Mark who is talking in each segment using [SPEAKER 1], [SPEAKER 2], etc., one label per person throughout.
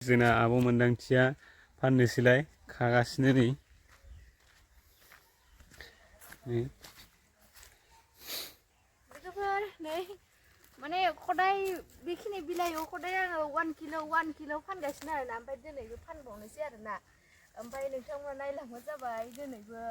[SPEAKER 1] जोंना आब' मोनदांथिया फाननोसैलाय खागासिनो नै
[SPEAKER 2] लोगोफोर नै माने खदाय बेखिनि बिलाइयाव खदाय आङो 1 किल' फानगासिनो आरोना ओमफ्राय दिनैबो फानबावनोसै आरोना ओमफ्राय नोंथांमोना नायलांबानो जाबाय दिनैबो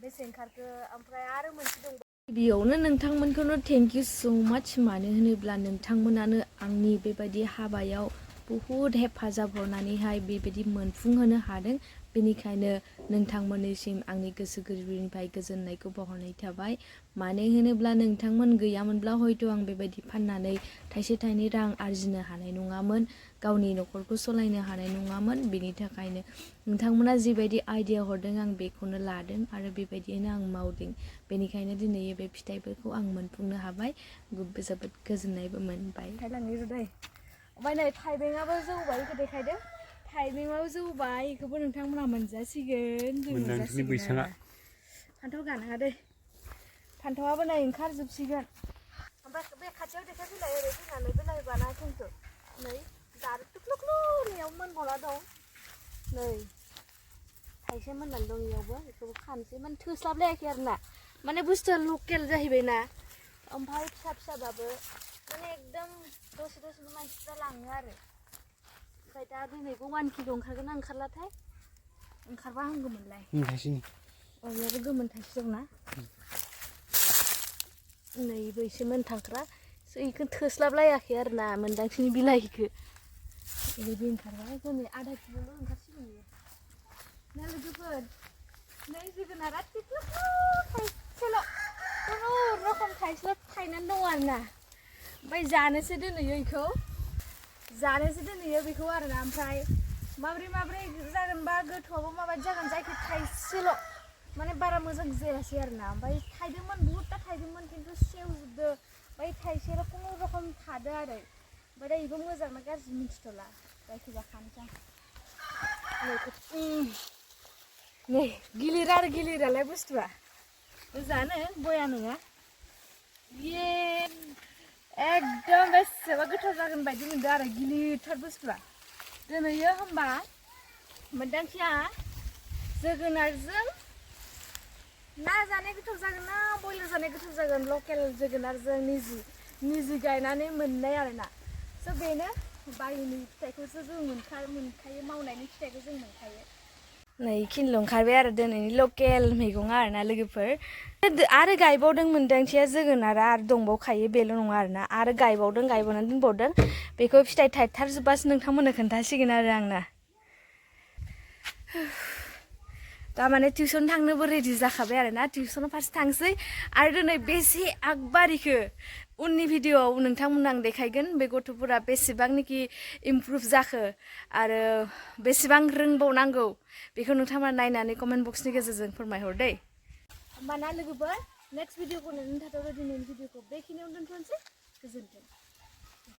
[SPEAKER 2] बेसे ओंखारखो ओमफ्राय आरो मोनसे दं गिबियावनो नोंथांमोनखौनो थेंक इउ सो माच मानो होनोब्ला नोंथांमोनानो आंनि बेबायदि हाबायाव बहुद हेफाजाब हरनानैहाय बेबायदि मोनफुंहोनो हादों बेनिखायनो नोंथांमोननिसिम आंनि गोसो गोरबोनिफ्राय गोजोननायखौ बावहरनाय थाबाय मानो होनोब्ला नोंथांमोन गैयामोनब्ला हयथ' आं बेबायदि फाननानै थाइसे थाइनै रां आरजिनो हानाय नङामोन गावनि न'खरखौ सलायनो हानाय नङामोन बेनि थाखायनो नोंथांमोना जिबायदि आइडिया हरदों आं बेखौनो लादों आरो बेबायदियैनो आं मावदों बेनिखायनो दिनै बे फिथाइफोरखौ आं मोनफुंनो हाबाय जोबोद गोजोननायबो मोनबाय थायलांनि रुदै ओमफ्राय नै थाइबेंआबो जौबाय बेखौ देखायदो थाइबेंआबो जौबाय बेखौबो नोंथांमोना मोनजासिगोन जों मोनजासिगोन आरोना फान्थाव गानाङा दै फान्थावाबो नै ओंखारजोबसिगोन ओमफ्राय बे खाथियाव देखायफैलाय ओरै फैनानै बेलाय बाना खिन्थु नै जारो टुक्लुक्लुनियाव मोनबावना दं नै थाइसे मोननानै दं इयावबो बेखौबो खानोसै माने थोस्लाबलायाखै आरोना माने बुस्थुआ लकेल जाहैबायना ओमफ्राय फिसा फिसाबाबो माने एकदम दसे दसेनो मानसिफ्रा लाङो आरो ओमफ्राय दा दिनैबो 1 किल' ओंखारगोन ना ओंखारलाथाय ओंखारबा हामगौमोनलाय बेयावबो गोमोन थाइसे दंना नैबो एसे मोनथांख्रा बेखौ थोस्लाबलायाखै आरोना मोनदांथिनि बिलाइखौ बेबायदि ओंखारबाय दिनै आधा किल'ल' ओंखारसिगोन बेयो ना लोगोफोर नै जोगोनारा थाइसेल' खुनुरुखुम थाइसेल' थायनानै दं आरोना ओमफ्राय जानोसो दोनहैयो बेखौ बेखौ आरोना ओमफ्राय माब्रै जागोनबा गोथौआबो माबायदि जागोन जायखि थाइसेल' माने बारा मोजां जायासै आरोना ओमफ्राय थाइदोंमोन बहुदता थाइदोंमोन खिन्थु सेवजोबदो ओमफ्राय थाइसेल' खुनुरुखुम थादो आरो ओमफ्राय दा बेबो मोजां ना गाज्रि मिन्थिथ'ला जायखिजाया खानोसै आं नै गिलिरालाय बुस्थुआ जानो बया नङा ये एकदम बेसेबा गोथाव जागोन बायदि मोनदों आरो गिलिरथार बुस्थुआ दिनैयो होमबा मोनदांथिया जोगोनारजों ना जानाय गोथाव जागोन ना बयलार जानाय गोथाव जागोन लकेल जोगोनारजों निजि गायनानै मोननाय आरोना स' बेनो बारिनि फिथाइखौसो जों मोनखायो मावनायनि फिथाइखौ जों मोनखायो नै खिनिल' ओंखारबाय आरो दिनैनि लकेल मैगङा आरोना लोगोफोर आरो गायबावदों मोनदांथिया जोगोनारा आरो दंबावखायो बेल' नङा आरोना आरो गायबावनानै दोनबावदों बेखौ फिथाइ थाइथारजोब्बासो नोंथांमोननो खोन्थासिगोन आरो आंना दा माने टिउसन थांनोबो रेडि जाखाबाय आरोना टिउसनाव फार्स्ट थांसै आरो दिनै बेसे आगबारिखो उननि भिडिअआव नोंथांमोननो आं देखायगोन बे गथ'फोरा बेसेबांनोखि इमप्रुभ जाखो आरो बेसेबां रोंबावनांगौ बेखौ नोंथांमोना नायनानै कमेन्ट बक्सनि गेजेरजों फोरमायहर दै होमबा ना लोगोफोर नेक्स्ट भिडिअखौ नुनो थाखाय दिनैनि भिडिअखौ बेखिनियावनो दोनथ'नोसै गोजोन्थों